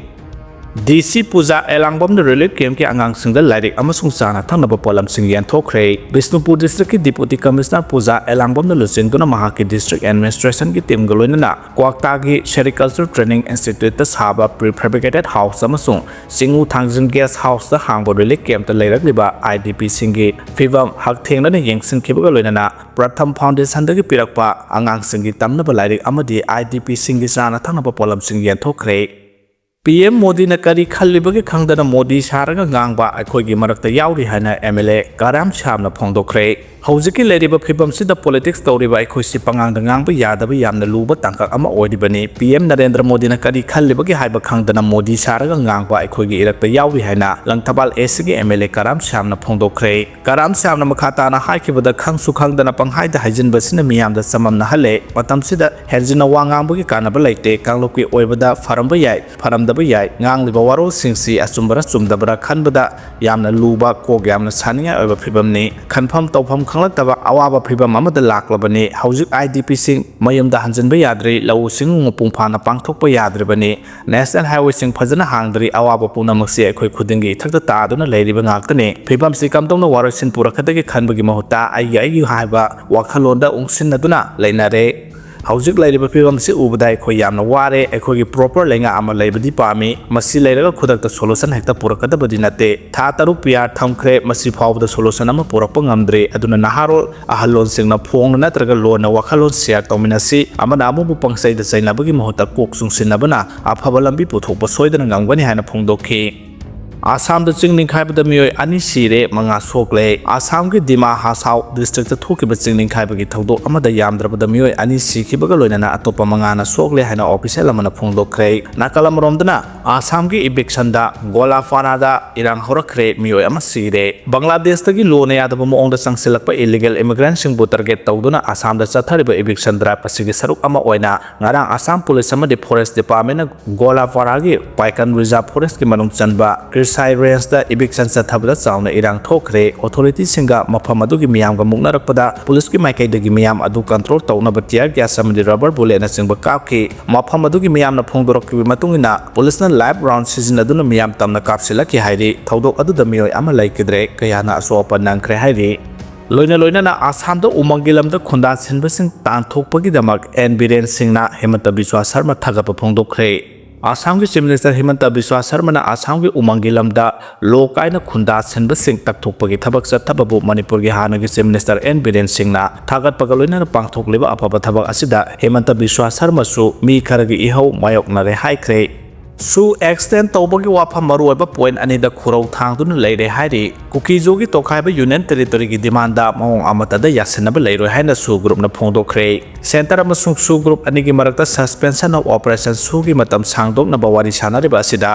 ꯗꯤ ꯁꯤ ꯄꯨꯖꯥ ꯑꯦꯂꯥꯡꯕꯝꯅ ꯔꯤꯂꯤꯐ ꯀꯦꯝꯞꯀꯤ ꯑꯉꯥꯡꯁꯤꯡꯗ ꯂꯥꯏꯔꯤꯛ ꯑꯃꯁꯨꯡ ꯆꯥꯅ ꯊꯛꯅꯕ ꯄꯣꯠꯂꯝꯁꯤꯡ ꯌꯦꯟꯊꯣꯛꯈ꯭ꯔꯦ꯫ ꯕꯤꯁꯅꯨꯄꯨꯔ ꯗꯤꯁꯇ꯭ꯔꯤꯛꯀꯤ ꯗꯤꯄꯨꯇꯤ ꯀꯃꯤꯁꯅꯔ ꯄꯨꯖꯥ ꯑꯦꯂꯥꯡꯕꯝꯅ ꯂꯨꯆꯤꯡꯗꯨꯅ ꯃꯍꯥꯛꯀꯤ ꯗꯤꯁꯇ꯭ꯔꯤꯛ ꯑꯦꯗꯃꯤꯅꯤꯁꯇ꯭ꯔꯦꯁꯟꯒꯤ ꯇꯤꯝꯒ ꯂꯣꯏꯅꯅ ꯀ꯭ꯋꯥꯛꯇꯥꯒꯤ ꯁꯦꯔꯤꯀꯜꯆꯔ ꯇ꯭ꯔꯦꯅꯤꯡ ꯏꯟꯁꯇꯤꯇ꯭ꯌꯨꯠꯇ ꯁꯥꯕ ꯄ꯭ꯔꯤ ꯐꯦꯕ꯭ꯔꯤꯀꯦꯇꯦꯗ ꯍꯥꯎꯁ ꯑꯃꯁꯨꯡ ꯆꯤꯡꯉꯨ ꯊꯥꯡꯖꯤꯡ ꯒꯦꯁ ꯍꯥꯎꯁꯇ ꯍꯥꯡꯕ ꯔꯤꯂꯤꯐ ꯀꯦꯝꯞꯇ ꯂꯩꯔꯛꯂꯤꯕ ꯑꯥꯏ ꯗꯤ ꯄꯤꯁꯤꯡꯒꯤ ꯐꯤꯕꯝ ꯍꯛꯊꯦꯡꯅꯅ ꯌꯦꯡꯁꯤꯟꯈꯤꯕꯒ ꯂꯣꯏꯅꯅ ꯄ꯭ꯔꯊꯝ ꯐꯥꯎꯟꯗꯦꯁꯟꯗꯒꯤ ꯄꯤꯔꯛꯄ ꯑꯉꯥꯡꯁꯤꯡꯒꯤ ꯇꯝꯅꯕ ꯂꯥꯏꯔꯤꯛ ꯑꯃꯗꯤ ꯑꯥꯏ ꯗꯤ ꯄꯤꯁꯤꯡꯒꯤ ꯆꯥꯅ ꯊꯛꯅꯕ ꯄꯣꯠꯂꯝꯁꯤꯡ ꯌꯦꯟꯊꯣꯛꯈ꯭ꯔꯦ꯫ ꯄꯤ ꯑꯦꯝ ꯃꯣꯗꯤꯅ ꯀꯔꯤ ꯈꯜꯂꯤꯕꯒꯦ ꯈꯪꯗꯅ ꯃꯣꯗꯤ ꯁꯥꯔꯒ ꯉꯥꯡꯕ ꯑꯩꯈꯣꯏꯒꯤ ꯃꯔꯛꯇ ꯌꯥꯎꯔꯤ ꯍꯥꯏꯅ ꯑꯦꯝ ꯑꯦꯜ ꯑꯦ ꯀꯔꯥꯝ ꯁ꯭ꯌꯥꯝꯅ ꯐꯣꯡꯗꯣꯛꯈ꯭ꯔꯦ꯫ ꯍꯧꯖꯤꯛꯀꯤ ꯂꯩꯔꯤꯕ ꯐꯤꯕꯝꯁꯤꯗ politics ꯇꯧꯔꯤꯕ ꯑꯩꯈꯣꯏꯁꯤ ꯄꯉꯥꯡꯗ ꯉꯥꯡꯕ ꯌꯥꯗꯕ ꯌꯥꯝꯅ ꯂꯨꯕ ꯇꯥꯡꯀꯛ ꯑꯃ ꯑꯣꯏꯔꯤꯕꯅꯤ꯫ ꯄꯤ ꯑꯦꯝ ꯅꯔꯦꯟꯗ꯭ꯔ ꯃꯣꯗꯤꯅ ꯀꯔꯤ ꯈꯜꯂꯤꯕꯒꯦ ꯍꯥꯏꯕ ꯈꯪꯗꯅ ꯃꯣꯗꯤ ꯁꯥꯔꯒ ꯉꯥꯡꯕ ꯑꯩꯈꯣꯏꯒꯤ ꯏꯔꯛꯇ ꯌꯥꯎꯔꯤ ꯍꯥꯏꯅ ꯂꯪꯊꯕꯥꯜ ꯑꯦꯁ ꯁꯤꯒꯤ ꯑꯦꯝ ꯑꯦꯜ ꯑꯦ ꯀꯔꯥꯝ ꯁ꯭ꯌꯥꯝꯅ ꯐꯣꯡꯗꯣꯛꯈ꯭ꯔꯦ꯫ ꯀꯔꯥꯝ ꯁ꯭ꯌꯥꯝꯅ ꯃꯈꯥ ꯇꯥꯅ ꯍꯥꯏꯈꯤꯕꯗ, ꯈꯪꯁꯨ ꯈꯪꯗꯅ ꯄꯪꯍꯥꯏꯗ ꯍꯥꯏꯖꯤꯟꯕꯁꯤꯅ ꯃꯤꯌꯥꯝꯗ ꯆꯃꯝꯅꯍꯜꯂꯦ꯫ ꯃꯇꯝꯁꯤꯗ ꯍꯦꯟꯖꯤꯟꯅ ꯋꯥ ꯉꯥꯡꯕꯒꯤ ꯀꯥꯟꯅꯕ ꯂꯩꯇꯦ꯫ ꯀꯥꯡꯂꯨꯞꯀꯤ ꯑꯣꯏꯕꯗ ꯐꯔꯝꯕ ꯌꯥꯏ, ꯐꯔꯝꯗꯕ ꯌꯥꯏ꯫ ꯉꯥꯡꯂꯤꯕ ꯋꯥꯔꯣꯜꯁꯤꯡꯁꯤ ꯑꯆꯨꯝꯕꯔ ꯆꯨꯝꯗꯕꯔ ꯈꯟꯕꯗ ꯌꯥꯝꯅ ꯂꯨꯕ, ꯀꯣꯛ ꯌꯥꯝꯅ ꯁꯥꯅꯤꯡꯉꯥꯏ ꯑꯣꯏꯕ ꯐꯤꯕꯝꯅꯤ꯫ ꯈꯟꯐꯝ ꯇꯧꯐꯝ ꯈꯪꯂꯛꯇꯕ ꯑꯋꯥꯕ ꯐꯤꯕꯝ ꯑꯃꯗ ꯂꯥꯛꯂꯕꯅꯤ꯫ ꯍꯧꯖꯤꯛ ꯑꯥꯏ ꯗꯤ ꯄꯤꯁꯤꯡ ꯃꯌꯨꯝꯗ ꯍꯟꯖꯤꯟꯕ ꯌꯥꯗ꯭ꯔꯤ, ꯂꯧꯎ ꯁꯤꯡꯎ ꯃꯄꯨꯡ ꯐꯥꯅ ꯄꯥꯡꯊꯣꯛꯄ ꯌꯥꯗ꯭ꯔꯤꯕꯅꯤ꯫ National highwayꯁꯤꯡ ꯐꯖꯅ ꯍꯥꯡꯗ꯭ꯔꯤ꯫ ꯑꯋꯥꯕ ꯄꯨꯝꯅꯃꯛꯁꯤ ꯑꯩꯈꯣꯏ ꯈꯨꯗꯤꯡꯒꯤ ꯏꯊꯛꯇ ꯇꯥꯗꯨꯅ ꯂꯩꯔꯤꯕ ꯉꯥꯛꯇꯅꯤ꯫ ꯐꯤꯕꯝꯁꯤ ꯀꯝꯗꯧꯅ ꯋꯥꯔꯣꯏꯁꯤꯟ ꯄꯨꯔꯛꯀꯗꯒꯦ ꯈꯟꯕꯒꯤ ꯃꯍꯨꯠꯇ ꯑꯩꯒꯤ ꯑꯩꯒꯤ ꯍꯥꯏꯕ ꯋꯥꯈꯜꯂꯣꯟꯗ ꯎꯪꯁꯤꯟꯅꯗꯨꯅ ꯂꯩꯅꯔꯦ꯫ ꯍꯧꯖꯤꯛ ꯂꯩꯔꯤꯕ ꯐꯤꯕꯝꯁꯤ ꯎꯕꯗ ꯑꯩꯈꯣꯏ ꯌꯥꯝꯅ ꯋꯥꯔꯦ꯫ ꯑꯩꯈꯣꯏꯒꯤ proper ꯂꯩꯉꯥꯛ ꯑꯃ ꯂꯩꯕꯗꯤ ꯄꯥꯝꯃꯤ꯫ ꯃꯁꯤ ꯂꯩꯔꯒ ꯈꯨꯗꯛꯇ solution ꯍꯦꯛꯇ ꯄꯨꯔꯛꯀꯗꯕꯗꯤ ꯅꯠꯇꯦ꯫ ꯊꯥ ꯇꯔꯨꯛ ꯄꯤ ꯑꯥꯔ ꯊꯝꯈ꯭ꯔꯦ, ꯃꯁꯤ ꯐꯥꯎꯕꯗ solution ꯑꯃ ꯄꯨꯔꯛꯄ ꯉꯝꯗ꯭ꯔꯤ꯫ ꯑꯗꯨꯅ ꯅꯍꯥꯔꯣꯜ ꯑꯍꯜꯂꯣꯟꯁꯤꯡꯅ ꯐꯣꯡꯅ ꯅꯠꯇ꯭ꯔꯒ ꯂꯣꯟꯅ ꯋꯥꯈꯜꯂꯣꯟ share ꯇꯧꯃꯤꯟꯅꯁꯤ꯫ ꯑꯃꯅ ꯑꯃꯕꯨ ꯄꯪꯆꯩꯗ ꯆꯩꯅꯕꯒꯤ ꯃꯍꯨꯠꯇ ꯀꯣꯛ ꯆꯨꯡꯁꯤꯟꯅꯕꯅ ꯑꯐꯕ ꯂꯝꯕꯤ ꯄꯨꯊꯣꯛꯄ ꯁꯣꯏꯗꯅ ꯉꯝꯒꯅꯤ ꯍꯥꯏꯅ ꯐꯣꯡꯗꯣꯛꯈꯤ꯫ ꯑꯁꯥꯝꯗ ꯆꯤꯡ ꯅꯤꯡꯈꯥꯏꯕꯗ ꯃꯤꯑꯣꯏ ꯑꯅꯤ ꯁꯤꯔꯦ, ꯃꯉꯥ ꯁꯣꯛꯂꯦ꯫ ꯑꯁꯥꯝꯒꯤ ꯗꯤꯃꯥ ꯍꯥꯁꯥꯎ districtꯇ ꯊꯣꯛꯈꯤꯕ ꯆꯤꯡ ꯅꯤꯡꯈꯥꯏꯕꯒꯤ ꯊꯧꯗꯣꯛ ꯑꯃꯗ ꯌꯥꯝꯗ꯭ꯔꯕꯗ ꯃꯤꯑꯣꯏ ꯑꯅꯤ ꯁꯤꯈꯤꯕꯒ ꯂꯣꯏꯅꯅ ꯑꯇꯣꯞꯄ ꯃꯉꯥꯅ ꯁꯣꯛꯂꯦ ꯍꯥꯏꯅ official ꯑꯃꯅ ꯐꯣꯡꯗꯣꯛꯈ꯭ꯔꯦ꯫ ꯅꯥꯀꯜ ꯑꯃꯔꯣꯝꯗꯅ ꯑꯁꯥꯝꯒꯤ evictionꯗ ꯒꯣꯂꯥꯐꯥꯔꯥꯗ ꯏꯔꯥꯡ ꯍꯧꯔꯛꯈ꯭ꯔꯦ, ꯃꯤꯑꯣꯏ ꯑꯃ ꯁꯤꯔꯦ꯫ ꯕꯪꯒ꯭ꯂꯥꯗꯦꯁꯇꯒꯤ ꯂꯣꯟꯅ ꯌꯥꯗꯕ ꯃꯑꯣꯡꯗ ꯆꯪꯁꯤꯜꯂꯛꯄ illegal immigrantꯁꯤꯡꯕꯨ target ꯇꯧꯗꯨꯅ ꯑꯁꯥꯝꯗ ꯆꯠꯊꯔꯤꯕ eviction drive ꯑꯁꯤꯒꯤ ꯁꯔꯨꯛ ꯑꯃ ꯑꯣꯏꯅ ꯉꯔꯥꯡ ꯑꯁꯥꯝ ꯄꯨꯂꯤꯁ ꯑꯃꯗꯤ forest departmentꯅ ꯒꯣꯂꯥꯐꯥꯔꯥꯒꯤ ꯄꯥꯏꯀꯟ reserve forestꯀꯤ ꯃꯅꯨꯡ ꯆꯟꯕ ꯀ꯭ꯔꯤꯁꯥꯏ rangeꯇ eviction ꯆꯠꯊꯕꯗ ꯆꯥꯎꯅ ꯏꯔꯥꯡ ꯊꯣꯛꯈ꯭ꯔꯦ꯫ Authorityꯁꯤꯡꯒ ꯃꯐꯝ ꯑꯗꯨꯒꯤ ꯃꯤꯌꯥꯝꯒ ꯃꯨꯛꯅꯔꯛꯄꯗ ꯄꯨꯂꯤꯁꯀꯤ ꯃꯥꯏꯀꯩꯗꯒꯤ ꯃꯤꯌꯥꯝ ꯑꯗꯨ control ꯇꯧꯅꯕ tear gas ꯑꯃꯗꯤ rubber bulletꯅꯆꯤꯡꯕ ꯀꯥꯞꯈꯤ꯫ ꯃꯐꯝ ꯑꯗꯨꯒꯤ ꯃꯤꯌꯥꯝꯅ ꯐꯣꯡꯗꯣꯔꯛꯈꯤꯕꯒꯤ ꯃꯇꯨꯡ ꯏꯟꯅ ꯄꯨꯂꯤꯁꯅ live round ꯁꯤꯖꯤꯟꯅꯗꯨꯅ ꯃꯤꯌꯥꯝ ꯇꯝꯅ ꯀꯥꯞꯁꯤꯜꯂꯛꯈꯤ ꯍꯥꯏꯔꯤ꯫ ꯊꯧꯗꯣꯛ ꯑꯗꯨꯗ ꯃꯤꯑꯣꯏ ꯑꯃ ꯂꯩꯈꯤꯗ꯭ꯔꯦ, ꯀꯌꯥꯅ ꯑꯁꯣꯛ ꯑꯄꯟ ꯅꯪꯈ꯭ꯔꯦ ꯍꯥꯏꯔꯤ꯫ ꯂꯣꯏꯅ ꯂꯣꯏꯅꯅ ꯑꯁꯥꯝꯗ ꯎꯃꯪꯒꯤ ꯂꯝꯗ ꯈꯨꯟꯗꯥ ꯁꯤꯟꯕꯁꯤꯡ ꯇꯥꯟꯊꯣꯛꯄꯒꯤꯗꯃꯛ ꯑꯦꯟ ꯕꯤꯔꯦꯟ ꯁꯤꯡꯅ ꯍꯤꯃꯟꯇ ꯕꯤꯁ꯭ꯋꯥ ꯁꯔꯃ ꯊꯥꯒꯠꯄ ꯐꯣꯡꯗꯣꯛꯈ꯭ꯔꯦ꯫ ꯑꯁꯥꯝꯒꯤ Chief Minister ꯍꯤꯃꯟꯇ ꯕꯤꯁ꯭ꯋꯥ ꯁꯔꯃꯅ ꯑꯁꯥꯝꯒꯤ ꯎꯃꯪꯒꯤ ꯂꯝꯗ law ꯀꯥꯏꯅ ꯈꯨꯟꯗꯥ ꯁꯤꯟꯕꯁꯤꯡ ꯇꯛꯊꯣꯛꯄꯒꯤ ꯊꯕꯛ ꯆꯠꯊꯕꯕꯨ ꯃꯅꯤꯄꯨꯔꯒꯤ ꯍꯥꯟꯅꯒꯤ Chief Minister ꯑꯦꯟ ꯕꯤꯔꯦꯟ ꯁꯤꯡꯅ ꯊꯥꯒꯠꯄꯒ ꯂꯣꯏꯅꯅ ꯄꯥꯡꯊꯣꯛꯂꯤꯕ ꯑꯐꯕ ꯊꯕꯛ ꯑꯁꯤꯗ ꯍꯤꯃꯟꯇ ꯕꯤꯁ꯭ꯋꯥ ꯁꯔꯃꯁꯨ ꯃꯤ ꯈꯔꯒꯤ ꯏꯍꯧ ꯃꯥꯌꯣꯛꯅꯔꯦ ꯍꯥꯏꯈ꯭ꯔꯦ꯫ ꯁꯨ ꯑꯦꯛꯁꯇꯦꯟ ꯇꯧꯕꯒꯤ ꯋꯥꯐꯝ ꯃꯔꯨꯑꯣꯏꯕ ꯄꯣꯏꯟ ꯑꯅꯤꯗ ꯈꯨꯔꯧ ꯊꯥꯡꯗꯨꯅ ꯂꯩꯔꯦ ꯍꯥꯏꯔꯤ꯫ ꯀꯨꯀꯤꯖꯣꯒꯤ ꯇꯣꯈꯥꯏꯕ ꯌꯨꯅꯤꯌꯟ ꯇꯦꯔꯤꯇꯣꯔꯤꯒꯤ ꯗꯤꯃꯥꯟꯗ ꯃꯑꯣꯡ ꯑꯃꯠꯇꯗ ꯌꯥꯁꯤꯟꯅꯕ ꯂꯩꯔꯣꯏ ꯍꯥꯏꯅ ꯁꯨ ꯒ꯭ꯔꯨꯞꯅ ꯐꯣꯡꯗꯣꯛꯈ꯭ꯔꯦ꯫ ꯁꯦꯟꯇꯔ ꯑꯃꯁꯨꯡ ꯁꯨ ꯒ꯭ꯔꯨꯞ ꯑꯅꯤꯒꯤ ꯃꯔꯛꯇ ꯁꯁꯄꯦꯟꯁꯟ ꯑꯣꯐ ꯑꯣꯄꯔꯦꯁꯟ ꯁꯨꯒꯤ ꯃꯇꯝ ꯁꯥꯡꯗꯣꯛꯅꯕ ꯋꯥꯔꯤ ꯁꯥꯟꯅꯔꯤꯕ ꯑꯁꯤꯗ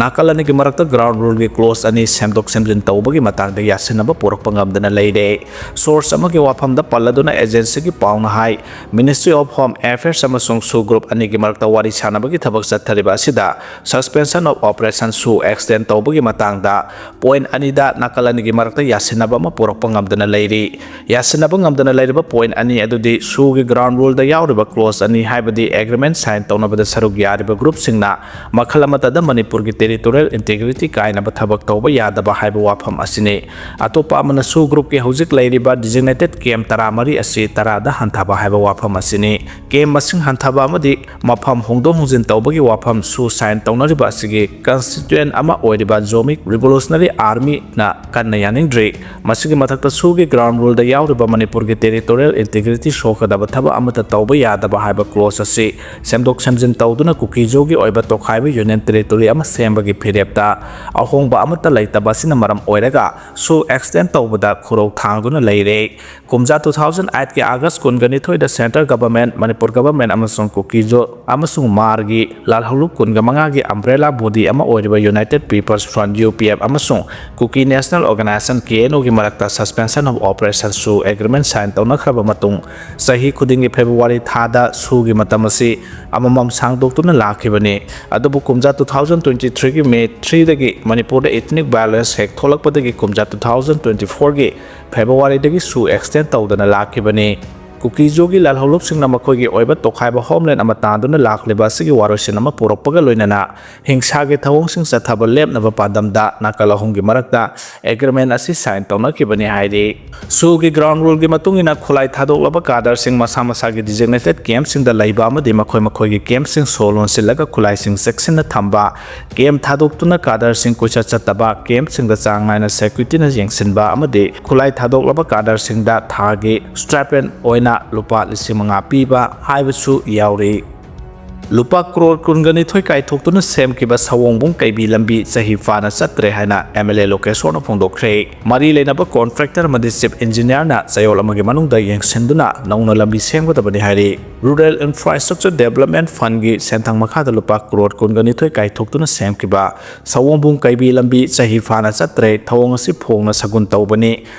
ꯅꯥꯀꯜ ꯑꯅꯤꯒꯤ ꯃꯔꯛꯇ ꯒ꯭ꯔꯥꯎꯟ ꯔꯨꯜꯒꯤ ꯀ꯭ꯂꯣꯖ ꯑꯅꯤ ꯁꯦꯝꯗꯣꯛ ꯁꯦꯝꯖꯤꯟ ꯇꯧꯕꯒꯤ ꯃꯇꯥꯡꯗ ꯌꯥꯁꯤꯟꯅꯕ ꯄꯨꯔꯛꯄ ꯉꯝꯗꯅ ꯂꯩꯔꯦ꯫ ꯁꯣꯔꯁ ꯑꯃꯒꯤ ꯋꯥꯐꯝꯗ ꯄꯜꯂꯗꯨꯅ ꯑꯦꯖꯦꯟꯁꯤꯒꯤ ꯄꯥꯎꯅ ꯍꯥꯏ, ꯃꯤꯅꯤꯁꯇ꯭ꯔꯤ ꯑꯣꯐ ꯍꯣꯝ ꯑꯦꯐꯤꯌꯔꯁ ꯑꯃꯁꯨꯡ ꯁꯨ ꯒ꯭ꯔꯨꯞ ꯑꯅꯤꯒꯤ ꯃꯔꯛꯇ ꯋꯥꯔꯤ ꯁꯥꯟꯅꯕꯒꯤ ꯊꯕꯛ ꯆꯠꯊꯔꯤꯕ ꯑꯁꯤꯗ ꯁꯁꯄꯦꯟꯁꯟ ꯑꯣꯐ ꯑꯣꯄꯔꯦꯁꯟ ꯁꯨ ꯑꯦꯛꯁꯇꯦꯟ ꯇꯧꯕꯒꯤ ꯃꯇꯥꯡꯗ ꯄꯣꯏꯟ ꯑꯅꯤꯗ ꯅꯥꯀꯜ ꯑꯅꯤꯒꯤ ꯃꯔꯛꯇ ꯌꯥꯁꯤꯟꯅꯕ ꯑꯃ ꯄꯨꯔꯛꯄ ꯉꯝꯗꯅ ꯂꯩꯔꯤ꯫ ꯌꯥꯁꯤꯟꯅꯕ ꯉꯝꯗꯅ ꯂꯩꯔꯤꯕ ꯄꯣꯏꯟ ꯑꯅꯤ ꯑꯗꯨꯗꯤ ꯁꯨꯒꯤ ꯒ꯭ꯔꯥꯎꯟ ꯔꯨꯜꯗ ꯌꯥꯎꯔꯤꯕ ꯀ꯭ꯂꯣꯖ ꯑꯅꯤ, ꯍꯥꯏꯕꯗꯤ ꯑꯦꯒ꯭ꯔꯤꯃꯦꯟ ꯁꯥꯏꯟ ꯇꯧꯅꯕꯗ ꯁꯔꯨꯛ ꯌꯥꯔꯤꯕ ꯒ꯭ꯔꯨꯞꯁꯤꯡꯅ ꯃꯈꯜ ꯑꯃꯠꯇꯗ ꯃꯅꯤꯄꯨꯔꯒꯤ ꯇꯦꯔꯤꯇꯣꯔꯤꯌꯦꯜ ꯏꯟꯇꯤꯒ꯭ꯔꯤꯇꯤ ꯀꯥꯏꯅꯕ ꯊꯕꯛ ꯇꯧꯕ ꯌꯥꯗꯕ ꯍꯥꯏꯕ ꯋꯥꯐꯝ ꯑꯁꯤꯅꯤ꯫ ꯑꯇꯣꯞꯄ ꯑꯃꯅ ꯁꯨ ꯒ꯭ꯔꯨꯞꯀꯤ ꯍꯧꯖꯤꯛ ꯂꯩꯔꯤꯕ ꯗꯤꯖꯤꯒꯅꯦꯇꯦꯠ ꯀꯦꯝ ꯇꯔꯥꯃꯔꯤ ꯑꯁꯤ ꯇꯔꯥꯗ ꯍꯟꯊꯕ ꯍꯥꯏꯕ ꯋꯥꯐꯝ ꯑꯁꯤꯅꯤ꯫ ꯀꯦꯝ ꯃꯁꯤꯡ ꯍꯟꯊꯕ ꯑꯃꯗꯤ ꯃꯐꯝ ꯍꯣꯡꯗꯣꯛ ꯍꯣꯡꯖꯤꯟ ꯇꯧꯕꯒꯤ ꯋꯥꯐꯝ ꯁꯨ ꯁꯥꯏꯟ ꯇꯧꯅꯔꯤꯕ ꯑꯁꯤꯒꯤ ꯀꯟꯁꯇꯤꯇ꯭ꯌꯨꯌꯦꯟ ꯑꯃ ꯑꯣꯏꯔꯤꯕ ꯖꯣꯃꯤꯛ ꯔꯤꯚꯣꯂꯨꯁꯅꯔꯤ ꯑꯥꯔꯃꯤꯅ ꯀꯟꯅ ꯌꯥꯅꯤꯡꯗ꯭ꯔꯤ꯫ ꯃꯁꯤꯒꯤ ꯃꯊꯛꯇ ꯁꯨꯒꯤ ꯒ꯭ꯔꯥꯎꯟ ꯔꯨꯜꯗ ꯌꯥꯎꯔꯤꯕ ꯃꯅꯤꯄꯨꯔꯒꯤ ꯇꯦꯔꯤꯇꯣꯔꯤꯌꯦꯜ ꯏꯟꯇꯤꯒ꯭ꯔꯤꯇꯤ ꯁꯣꯛꯀꯗꯕ ꯊꯕꯛ ꯑꯃꯠꯇ ꯇꯧꯕ ꯌꯥꯗꯕ ꯍꯥꯏꯕ ꯀ꯭ꯂꯣꯖ ꯑꯁꯤ ꯁꯦꯝꯗꯣꯛ ꯁꯦꯝꯖꯤꯟ ꯇꯧꯗꯨꯅ ꯀꯨꯀꯤꯖꯣꯒꯤ ꯑꯣꯏꯕ ꯇꯣꯈꯥꯏꯕ ꯌꯨꯅꯤꯌꯟ ꯇꯦꯔꯤꯇꯣꯔꯤ ꯑꯃ ꯁꯦꯝꯕꯒꯤ ꯐꯤꯔꯦꯞꯇ ꯑꯍꯣꯡꯕ ꯑꯃꯠꯇ ꯂꯩꯇꯕ ꯑꯁꯤꯅ ꯃꯔꯝ ꯑꯣꯏꯔꯒ ꯁꯨ ꯑꯦꯛꯁꯇꯦꯟ ꯇꯧꯕꯗ ꯈꯨꯔꯧ ꯊꯥꯡꯗꯨꯅ ꯂꯩꯔꯦ꯫ ꯀꯨꯝꯖꯥ two thousand eight ꯀꯤ ꯑꯥꯒꯁ ꯀꯨꯟꯒ ꯅꯤꯊꯣꯏꯗ ꯁꯦꯟꯇ꯭ꯔꯦꯜ ꯒꯚꯔꯟꯃꯦꯟꯠ, ꯃꯅꯤꯄꯨꯔ ꯒꯚꯔꯟꯃꯦꯟꯠ ꯑꯃꯁꯨꯡ ꯀꯨꯀꯤꯖꯣ ꯑꯃꯁꯨꯡ ꯃꯥꯔꯒꯤ ꯂꯥꯜꯍꯧꯂꯨꯞ ꯀꯨꯟꯒ ꯃꯉꯥꯒꯤ ꯑꯝꯕ꯭ꯔꯦꯂꯥ ꯕꯣꯗꯤ ꯑꯃ ꯑꯣꯏꯔꯤꯕ united people's front, U P F, ꯑꯃꯁꯨꯡ Kuki national organisation, K N ꯑꯣꯒꯤ ꯃꯔꯛꯇ ꯁꯁꯄꯦꯟꯁꯟ ꯑꯣꯐ ꯑꯣꯄꯔꯦꯁꯟ ꯁꯨ ꯑꯦꯒ꯭ꯔꯤꯃꯦꯟꯠ ꯁꯥꯏꯟ ꯇꯧꯅꯈ꯭ꯔꯕ ꯃꯇꯨꯡ, ꯆꯍꯤ ꯈꯨꯗꯤꯡꯒꯤ ꯐꯦꯕ꯭ꯔꯨꯋꯥꯔꯤ ꯊꯥꯗ ꯁꯨꯒꯤ ꯃꯇꯝ ꯑꯁꯤ ꯑꯃꯃꯝ ꯁꯥꯡꯗꯣꯛꯇꯨꯅ ꯂꯥꯛꯈꯤꯕꯅꯤ꯫ ꯑꯗꯨꯕꯨ ꯀꯨꯝꯖꯥ two thousand twenty three ꯒꯤ ꯃꯦ three ꯗꯒꯤ ꯃꯅꯤꯄꯨꯔꯗ ethnic violence ꯍꯦꯛ ꯊꯣꯛꯂꯛꯄꯗꯒꯤ ꯀꯨꯝꯖꯥ two thousand twenty four ꯒꯤ ꯐꯦꯕ꯭ꯔꯨꯋꯥꯔꯤꯗꯒꯤ ꯁꯨ ꯑꯦꯛꯁꯇꯦꯟ ꯇꯧꯗꯅ ꯂꯥꯛꯈꯤꯕꯅꯤ꯫ ꯀꯨꯀꯤꯖꯣꯒꯤ ꯂꯥꯜꯍꯧꯂꯨꯞꯁꯤꯡꯅ ꯃꯈꯣꯏꯒꯤ ꯑꯣꯏꯕ ꯇꯣꯈꯥꯏꯕ ꯍꯣꯝꯂꯦꯟ ꯑꯃ ꯇꯥꯟꯗꯨꯅ ꯂꯥꯛꯂꯤꯕ ꯑꯁꯤꯒꯤ ꯋꯥꯔꯣꯏꯁꯤꯟ ꯑꯃ ꯄꯨꯔꯛꯄꯒ ꯂꯣꯏꯅꯅ ꯍꯤꯡꯁꯥꯒꯤ ꯊꯧꯑꯣꯡꯁꯤꯡ ꯆꯠꯊꯕ ꯂꯦꯞꯅꯕ ꯄꯥꯟꯗꯝꯗ ꯅꯥꯀꯜ ꯑꯍꯨꯝꯒꯤ ꯃꯔꯛꯇ ꯑꯦꯒ꯭ꯔꯤꯃꯦꯟ ꯑꯁꯤ ꯁꯥꯏꯟ ꯇꯧꯅꯈꯤꯕꯅꯤ ꯍꯥꯏꯔꯤ꯫ ꯁꯨꯒꯤ ꯒ꯭ꯔꯥꯎꯟ ꯔꯨꯜꯒꯤ ꯃꯇꯨꯡ ꯏꯟꯅ ꯈꯨꯠꯂꯥꯏ ꯊꯥꯗꯣꯛꯂꯕ ꯀꯥꯗꯔꯁꯤꯡ ꯃꯁꯥ ꯃꯁꯥꯒꯤ ꯗꯤꯖꯤꯒꯅꯦꯇꯦꯗ ꯀꯦꯝꯞꯁꯤꯡꯗ ꯂꯩꯕ ꯑꯃꯗꯤ ꯃꯈꯣꯏ ꯃꯈꯣꯏꯒꯤ ꯀꯦꯝꯞꯁꯤꯡ ꯁꯣ ꯂꯣꯟꯁꯤꯜꯂꯒ ꯈꯨꯠꯂꯥꯏꯁꯤꯡ ꯆꯦꯛꯁꯤꯟꯅ ꯊꯝꯕ, ꯀꯦꯝꯞ ꯊꯥꯗꯣꯛꯇꯨꯅ ꯀꯥꯗꯔꯁꯤꯡ ꯀꯣꯏꯆꯠ ꯆꯠꯇꯕ, ꯀꯦꯝꯞꯁꯤꯡꯗ ꯆꯥꯡ ꯅꯥꯏꯅ ꯁꯦꯀ꯭ꯌꯨꯔꯤꯇꯤꯅ ꯌꯦꯡꯁꯤꯟꯕ ꯑꯃꯗꯤ ꯈꯨꯠꯂꯥꯏ ꯊꯥꯗꯣꯛꯂꯕ ꯀꯥꯗꯔꯁꯤꯡꯗ ꯊꯥꯒꯤ ꯁ꯭ꯇꯥꯏꯄꯦꯟ ꯑꯣꯏꯅ ꯂꯨꯄꯥ ꯂꯤꯁꯤꯡ ꯃꯉꯥ ꯄꯤꯕ ꯍꯥꯏꯕꯁꯨ ꯌꯥꯎꯔꯤ꯫ ꯂꯨꯄꯥ ꯀ꯭ꯔꯣꯔ ꯀꯨꯟꯒ ꯅꯤꯊꯣꯏ ꯀꯥꯏꯊꯣꯛꯇꯨꯅ ꯁꯦꯝꯈꯤꯕ ꯁꯑꯣꯡꯕꯨꯡ ꯀꯩꯕꯤ ꯂꯝꯕꯤ ꯆꯍꯤ ꯐꯥꯅ ꯆꯠꯇ꯭ꯔꯦ ꯍꯥꯏꯅ ꯑꯦꯝ ꯑꯦꯜ ꯑꯦ ꯂꯣꯀꯦꯁꯣꯔꯅ ꯐꯣꯡꯗꯣꯛꯈ꯭ꯔꯦ꯫ ꯃꯔꯤ ꯂꯩꯅꯕ ꯀꯣꯟꯇ꯭ꯔꯦꯛꯇꯔ ꯑꯃꯗꯤ ꯆꯤꯐ ꯏꯟꯖꯤꯅꯤꯌꯥꯔꯅ ꯆꯌꯣꯜ ꯑꯃꯒꯤ ꯃꯅꯨꯡꯗ ꯌꯦꯡꯁꯤꯟꯗꯨꯅ ꯅꯧꯅ ꯂꯝꯕꯤ ꯁꯦꯝꯒꯗꯕꯅꯤ ꯍꯥꯏꯔꯤ꯫ ꯔꯨꯔꯦꯜ ꯏꯟꯐ꯭ꯔꯥꯁ꯭ꯇ꯭ꯔꯛꯆꯔ ꯗꯦꯕꯂꯞꯃꯦꯟ ꯐꯟꯒꯤ ꯁꯦꯟꯊꯪ ꯃꯈꯥꯗ ꯂꯨꯄꯥ ꯀ꯭ꯔꯣꯔ ꯀꯨꯟꯒ ꯅꯤꯊꯣꯏ ꯀꯥꯏꯊꯣꯛꯇꯨꯅ ꯁꯦꯝꯈꯤꯕ ꯁꯑꯣꯡꯕꯨꯡ ꯀꯩꯕꯤ ꯂꯝꯕꯤ ꯆꯍꯤ ꯐꯥꯅ ꯆꯠꯇ꯭ꯔꯦ, ꯊꯧꯑꯣꯡ ꯑꯁꯤ ꯐꯣꯡꯅ ꯁꯒꯨꯟ ꯇꯧꯕꯅꯤ꯫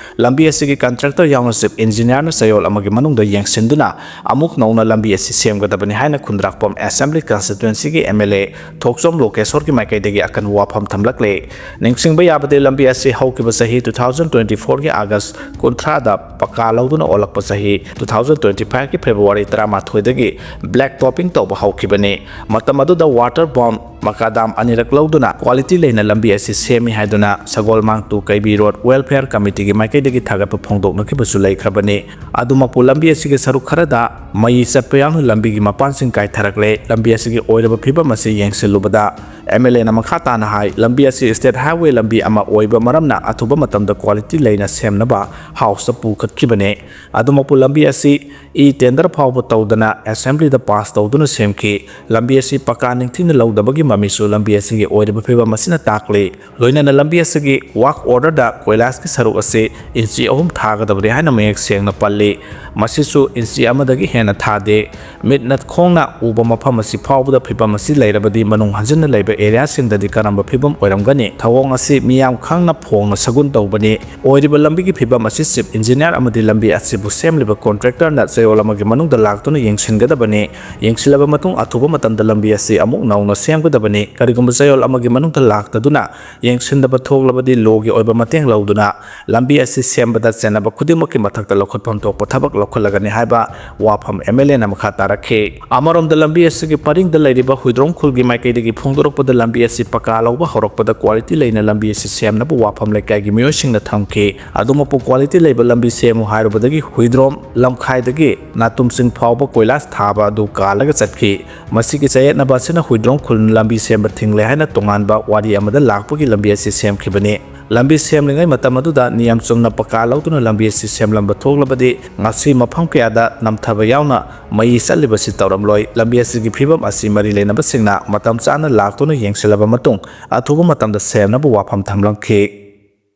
ꯂꯝꯕꯤ ꯑꯁꯤꯒꯤ ꯀꯟꯇ꯭ꯔꯦꯛꯇꯔ ꯌꯥꯎꯅ ꯆꯤꯐ ꯏꯟꯖꯤꯅꯤꯌꯥꯔꯅ ꯆꯌꯣꯜ ꯑꯃꯒꯤ ꯃꯅꯨꯡꯗ ꯌꯦꯡꯁꯤꯟꯗꯨꯅ ꯑꯃꯨꯛ ꯅꯧꯅ ꯂꯝꯕꯤ ꯑꯁꯤ ꯁꯦꯝꯒꯗꯕꯅꯤ ꯍꯥꯏꯅ ꯈꯨꯟꯗ꯭ꯔꯥꯛꯄꯝ ꯑꯦꯁꯦꯝꯕ꯭ꯂꯤ ꯀꯟꯁꯇꯤꯇ꯭ꯋꯦꯟꯁꯤꯒꯤ ꯑꯦꯝ ꯑꯦꯜ ꯑꯦ ꯊꯣꯛꯆꯣꯝ ꯂꯣꯀꯦꯁꯣꯔꯒꯤ ꯃꯥꯏꯀꯩꯗꯒꯤ ꯑꯀꯟꯕ ꯋꯥꯐꯝ ꯊꯝꯂꯛꯂꯦ꯫ ꯅꯤꯡꯁꯤꯡꯕ ꯌꯥꯕꯗꯤ, ꯂꯝꯕꯤ ꯑꯁꯤ ꯍꯧꯈꯤꯕ ꯆꯍꯤ ꯇꯨ ꯊꯥꯎꯖꯟ ꯇ꯭ꯋꯦꯟꯇꯤ ꯐꯣꯔꯒꯤ ꯑꯥꯒꯁ ꯀꯨꯟꯊ꯭ꯔꯥꯗ ꯄꯀꯥ ꯂꯧꯗꯨꯅ ꯑꯣꯜꯂꯛꯄ ꯆꯍꯤ ꯇꯨ ꯊꯥꯎꯖꯟ ꯇ꯭ꯋꯦꯟꯇꯤ ꯐꯥꯏꯚꯀꯤ ꯐꯦꯕ꯭ꯔꯨꯋꯥꯔꯤ ꯇꯔꯥꯃꯥꯊꯣꯏꯗꯒꯤ ꯕ꯭ꯂꯦꯛ ꯇꯣꯞꯄꯤꯡ ꯇꯧꯕ ꯍꯧꯈꯤꯕꯅꯤ꯫ ꯃꯇꯝ ꯑꯗꯨꯗ ꯋꯥꯇꯔ ꯕꯣꯝ ꯃꯀꯥꯗꯥꯝ ꯑꯅꯤꯔꯛ ꯂꯧꯗꯨꯅ ꯀ꯭ꯋꯥꯂꯤꯇꯤ ꯂꯩꯅ ꯂꯝꯕꯤ ꯑꯁꯤ ꯁꯦꯝꯃꯤ ꯍꯥꯏꯗꯨꯅ ꯁꯒꯣꯜꯃꯥꯡꯇꯨ ꯀꯩꯕꯤ ꯔꯣꯗ ꯋꯦꯜꯐꯤꯌꯔ ꯀꯃꯤꯇꯤꯒꯤ ꯃꯥꯏꯀꯩꯗꯒꯤ ꯊꯥꯒꯠꯄ ꯐꯣꯡꯗꯣꯛꯅꯈꯤꯕꯁꯨ ꯂꯩꯈ꯭ꯔꯕꯅꯤ꯫ ꯑꯗꯨꯃꯛꯄꯨ, ꯂꯝꯕꯤ ꯑꯁꯤꯒꯤ ꯁꯔꯨꯛ ꯈꯔꯗ ꯃꯩ ꯆꯠꯄ ꯌꯥꯎꯅ ꯂꯝꯕꯤꯒꯤ ꯃꯄꯥꯟꯁꯤꯡ ꯀꯥꯏꯊꯔꯛꯂꯦ꯫ ꯂꯝꯕꯤ ꯑꯁꯤꯒꯤ ꯑꯣꯏꯔꯕ ꯐꯤꯕꯝ ꯑꯁꯤ ꯌꯦꯡꯁꯤꯜꯂꯨꯕꯗ, ꯑꯦꯝ ꯑꯦꯜ ꯑꯦꯅ ꯃꯈꯥ ꯇꯥꯅ ꯍꯥꯏ, ꯂꯝꯕꯤ ꯑꯁꯤ ꯁ꯭ꯇꯦꯠ ꯍꯥꯏꯋꯦ ꯂꯝꯕꯤ ꯑꯃ ꯑꯣꯏꯕ ꯃꯔꯝꯅ ꯑꯊꯨꯕ ꯃꯇꯝꯗ ꯀ꯭ꯋꯥꯂꯤꯇꯤ ꯂꯩꯅ ꯁꯦꯝꯅꯕ ꯍꯥꯎꯁꯇ ꯄꯨꯈꯠꯈꯤꯕꯅꯤ꯫ ꯑꯗꯨꯃꯛꯄꯨ, ꯂꯝꯕꯤ ꯑꯁꯤ ꯏ ꯇꯦꯟꯗꯔ ꯐꯥꯎꯕ ꯇꯧꯗꯅ ꯑꯦꯁꯦꯝꯕ꯭ꯂꯤꯗ ꯄꯥꯁ ꯇꯧꯗꯨꯅ ꯁꯦꯝꯈꯤ꯫ ꯂꯝꯕꯤ ꯑꯁꯤ ꯄꯀꯥ ꯅꯤꯡꯊꯤꯅ ꯂꯧꯗꯕꯒꯤ ꯃꯃꯤꯁꯨ ꯂꯝꯕꯤ ꯑꯁꯤꯒꯤ ꯑꯣꯏꯔꯤꯕ ꯐꯤꯕꯝ ꯑꯁꯤꯅ ꯇꯥꯛꯂꯤ꯫ ꯂꯣꯏꯅꯅ ꯂꯝꯕꯤ ꯑꯁꯤꯒꯤ ꯋꯥꯔꯛ ꯑꯣꯔꯗꯔꯗ ꯀꯣꯏꯂꯥꯁꯀꯤ ꯁꯔꯨꯛ ꯑꯁꯤ ꯏꯟꯆꯤ ꯑꯍꯨꯝ ꯊꯥꯒꯗꯕꯅꯤ ꯍꯥꯏꯅ ꯃꯌꯦꯛ ꯁꯦꯡꯅ ꯄꯜꯂꯤ꯫ ꯃꯁꯤꯁꯨ ꯏꯟꯆꯤ ꯑꯃꯗꯒꯤ ꯍꯦꯟꯅ ꯊꯥꯗꯦ꯫ ꯃꯤꯠ ꯅꯠꯈꯣꯡꯅ ꯎꯕ ꯃꯐꯝ ꯑꯁꯤ ꯐꯥꯎꯕꯗ ꯐꯤꯕꯝ ꯑꯁꯤ ꯂꯩꯔꯕꯗꯤ ꯃꯅꯨꯡ ꯍꯟꯖꯤꯟꯅ ꯂꯩꯕ ꯑꯦꯔꯤꯌꯥꯁꯤꯡꯗꯗꯤ ꯀꯔꯝꯕ ꯐꯤꯕꯝ ꯑꯣꯏꯔꯝꯒꯅꯤ? ꯊꯧꯑꯣꯡ ꯑꯁꯤ ꯃꯤꯌꯥꯝ ꯈꯪꯅ ꯐꯣꯡꯅ ꯁꯒꯨꯟ ꯇꯧꯕꯅꯤ꯫ ꯑꯣꯏꯔꯤꯕ ꯂꯝꯕꯤꯒꯤ ꯐꯤꯕꯝ ꯑꯁꯤ ꯆꯤꯐ ꯏꯟꯖꯤꯅꯤꯌꯥꯔ ꯑꯃꯗꯤ ꯂꯝꯕꯤ ꯑꯁꯤꯕꯨ ꯁꯦꯝꯂꯤꯕ ꯀꯣꯟꯇ꯭ꯔꯦꯛꯇꯔꯅ ꯆꯌꯣꯜ ꯑꯃꯒꯤ ꯃꯅꯨꯡꯗ ꯂꯥꯛꯇꯨꯅ ꯌꯦꯡꯁꯤꯟꯒꯗꯕꯅꯤ꯫ ꯌꯦꯡꯁꯤꯜꯂꯕ ꯃꯇꯨꯡ ꯑꯊꯨꯕ ꯃꯇꯝꯗ ꯂꯝꯕꯤ ꯑꯁꯤ ꯑꯃꯨꯛ ꯅꯧꯅ ꯁꯦꯝꯒꯗꯕꯅꯤ꯫ ꯀꯔꯤꯒꯨꯝꯕ ꯆꯌꯣꯜ ꯑꯃꯒꯤ ꯃꯅꯨꯡꯗ ꯂꯥꯛꯇꯗꯨꯅ ꯌꯦꯡꯁꯤꯟꯗꯕ ꯊꯣꯛꯂꯕꯗꯤ ꯂꯣꯒꯤ ꯑꯣꯏꯕ ꯃꯇꯦꯡ ꯂꯧꯗꯨꯅ ꯂꯝꯕꯤ ꯑꯁꯤ ꯁꯦꯝꯕꯗ ꯆꯦꯟꯅꯕ ꯈꯨꯗꯤꯡꯃꯛꯀꯤ ꯃꯊꯛꯇ ꯂꯧꯈꯠꯐꯝ ꯊꯣꯛꯄ ꯊꯕꯛ ꯂꯧꯈꯠꯂꯒꯅꯤ ꯍꯥꯏꯕ ꯋꯥꯐꯝ ꯑꯦꯝ ꯑꯦꯜ ꯑꯦꯅ ꯃꯈꯥ ꯇꯥꯔꯛꯈꯤ꯫ ꯑꯃꯔꯣꯝꯗ, ꯂꯝꯕꯤ ꯑꯁꯤꯒꯤ ꯄꯔꯤꯡꯗ ꯂꯩꯔꯤꯕ ꯍꯨꯏꯗ꯭ꯔꯣꯝ ꯈꯨꯜꯒꯤ ꯃꯥꯏꯀꯩꯗꯒꯤ ꯐꯣꯡꯗꯣꯔꯛꯄꯗ, ꯂꯝꯕꯤ ꯑꯁꯤ ꯄꯀꯥ ꯂꯧꯕ ꯍꯧꯔꯛꯄꯗ ꯀ꯭ꯋꯥꯂꯤꯇꯤ ꯂꯩꯅ ꯂꯝꯕꯤ ꯑꯁꯤ ꯁꯦꯝꯅꯕ ꯋꯥꯐꯝ ꯂꯩꯀꯥꯏꯒꯤ ꯃꯤꯑꯣꯏꯁꯤꯡꯅ ꯊꯝꯈꯤ꯫ ꯑꯗꯨꯃꯛꯄꯨ, ꯀ꯭ꯋꯥꯂꯤꯇꯤ ꯂꯩꯕ ꯂꯝꯕꯤ ꯁꯦꯝꯃꯨ ꯍꯥꯏꯔꯨꯕꯗꯒꯤ ꯍꯨꯏꯗ꯭ꯔꯣꯝ ꯂꯝꯈꯥꯏꯗꯒꯤ ꯅꯥꯇꯨꯝꯁꯤꯡ ꯐꯥꯎꯕ ꯀꯣꯏꯂꯥꯁ ꯊꯥꯕ ꯑꯗꯨ ꯀꯥꯜꯂꯒ ꯆꯠꯈꯤ꯫ ꯃꯁꯤꯒꯤ ꯆꯌꯦꯠꯅꯕ ꯑꯁꯤꯅ ꯍꯨꯏꯗ꯭ꯔꯣꯝ ꯈꯨꯜꯅ ꯂꯝꯕꯤ ꯁꯦꯝꯕ ꯊꯤꯡꯂꯦ ꯍꯥꯏꯅ ꯇꯣꯉꯥꯟꯕ ꯋꯥꯔꯤ ꯑꯃꯗ ꯂꯥꯛꯄꯒꯤ ꯂꯝꯕꯤ ꯑꯁꯤ ꯁꯦꯝꯈꯤꯕꯅꯤ꯫ ꯂꯝꯕꯤ ꯁꯦꯝꯂꯤꯉꯩ ꯃꯇꯝ ꯑꯗꯨꯗ ꯅꯤꯌꯝ ꯆꯨꯝꯅ ꯄꯀꯥ ꯂꯧꯗꯨꯅ ꯂꯝꯕꯤ ꯑꯁꯤ ꯁꯦꯝꯂꯝꯕ ꯊꯣꯛꯂꯕꯗꯤ ꯉꯁꯤ ꯃꯐꯝ ꯀꯌꯥꯗ ꯅꯝꯊꯕ ꯌꯥꯎꯅ ꯃꯩ ꯆꯠꯂꯤꯕꯁꯤ ꯇꯧꯔꯝꯂꯣꯏ꯫ ꯂꯝꯕꯤ ꯑꯁꯤꯒꯤ ꯐꯤꯕꯝ ꯑꯁꯤ ꯃꯔꯤ ꯂꯩꯅꯕꯁꯤꯡꯅ ꯃꯇꯝ ꯆꯥꯅ ꯂꯥꯛꯇꯨꯅ ꯌꯦꯡꯁꯤꯜꯂꯕ ꯃꯇꯨꯡ ꯑꯊꯨꯕ ꯃꯇꯝꯗ ꯁꯦꯝꯅꯕ ꯋꯥꯐꯝ ꯊꯝꯂꯝꯈꯤ꯫